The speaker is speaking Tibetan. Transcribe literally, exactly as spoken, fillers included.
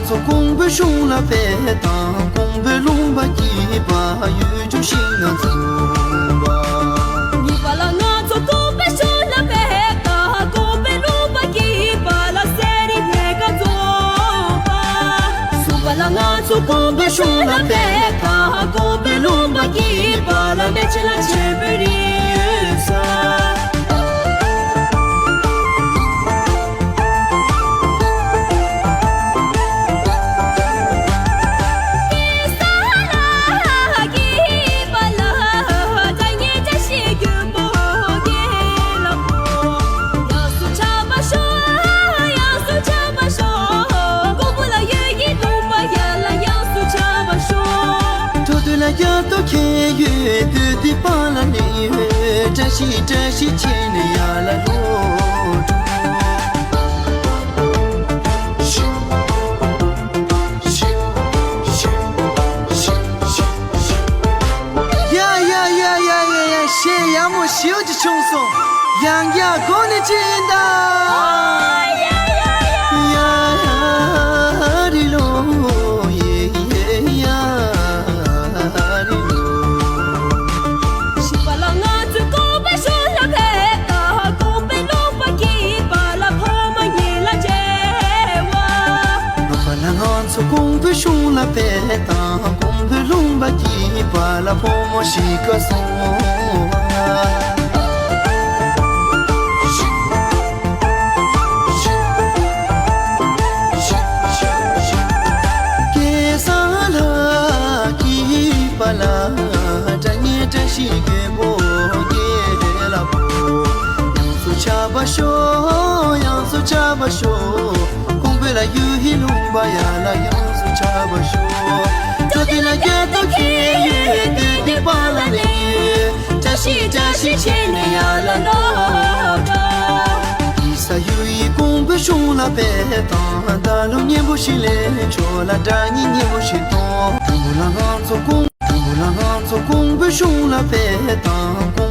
ཚོ་ཀོང་པོའི་གཞུང་ལ་ཕེབས་དང་། ཀོང་པོའི་ལུང་པ་སྐྱིད་པ་ཡུལ་ལྗོངས་ཤིང་ནགས་འཛུམ་པ། གཉིས་པ་ལ་ང་ཚོ་ཀོང་པོའི་གཞུང་ལ་ཕེབས་དང་། ཀོང་པོའི་ལུང་པ་སྐྱིད་པ་ལ་གསེར་རི་སྨན་ཁང་འཛུམ་པ། གསུམ་པ་ལ་ང་ཚོ་ཀོང་པོའི་གཞུང་ལ་ཕེབས་དང་། ཀོང་པོའི་ལུང་པ་སྐྱིད་པ་ལ་མེ་ཆེན་ལ་ཆེན་པོའི་རི་ཡོད་ས། ཕྲོ་དུ་ལ་རྒྱ་ཏོ་ཁྱེད་ཡོད་དུས་དུས་པ་ལ་ནི་ཡོད། བཀྲ་ཤིས་བཀྲ་ཤིས་བྱས་ནས་ཡར་ལ་ལོ། ཡ་ཡ་ཡ་ཡ་ཡ་ཡ། གཞས་ཡག་མོ་ཞེ་པོ་ཅིག་བྱུང་སོང་། ཡང་བསྐྱར་གོ་ནི་ཅི་ཡིན་ད། ཡ་རི་ལོ་ཡེ་ཡེ་ཡ་རི་ལོ། ཞིག་པ་ལ་ང་ཚོའི་ཀོང་པོའི་གཞུང་ལ་ཕེབས་དང་། ཀོང་པོའི་ལུང་པ་སྐྱིད་པ་ལ་ཕོ་མོ་གཉིས་ལ་བརྗེ་བ། ལོ་པ་ལ་ང་ཚོ་ཀོང་པོའི་གཞུང་ལ་ཕེབས་དང་། ཀོང་པོའི་ལུང་པ་སྐྱིད་པ་ལ་ཕོ་མོ་ཞིག་ག་སོང་བ། སྐལ་བཟང་ལགས་སྐྱིད་པ་ལ། དགྲ་གཉེན་བཀྲ་ཤིས་རྒྱལ་པོ་རྒྱལ་ལ་པོ། ཡང་སུ་ཆགས་པ་ཤོག་ཡང་སུ་ཆགས་པ་ཤོག་ཀོང་པོ་ལ་ཡུལ་ཧི་ལུང་པ་ཡར་ལ་ཡང་སུ་ཆགས་པ་ཤོག་ཏུ་ཏི་ལ་རྒྱ་ཏོ་ཁྱེད་ཡོད་དུས་དུས་པ་ལ་ནི་བཀྲ་ཤིས་བཀྲ་ཤིས་བྱས་ནས་ཡར་ལ་ལོ་འགྲོ། ཡིད་ས་ཡུལ་ཡི་ཀོང་པོའི་གཞུང་ལ་ཕེབས་དང་། ད་ལོ་སྙན་པོ་ཞིག་ལེན་ཆོག་ལ་དགྲ་གཉེན་སྙན་པོ་ཞིག་གཏོང་། དུམ་བུ་ལ་ང་ཚོ་ཀོང་དུམ་བུ་ལ་ང་ཚོ་ཀོང་པོའི་གཞུང་ལ་ཕེབས་དང་།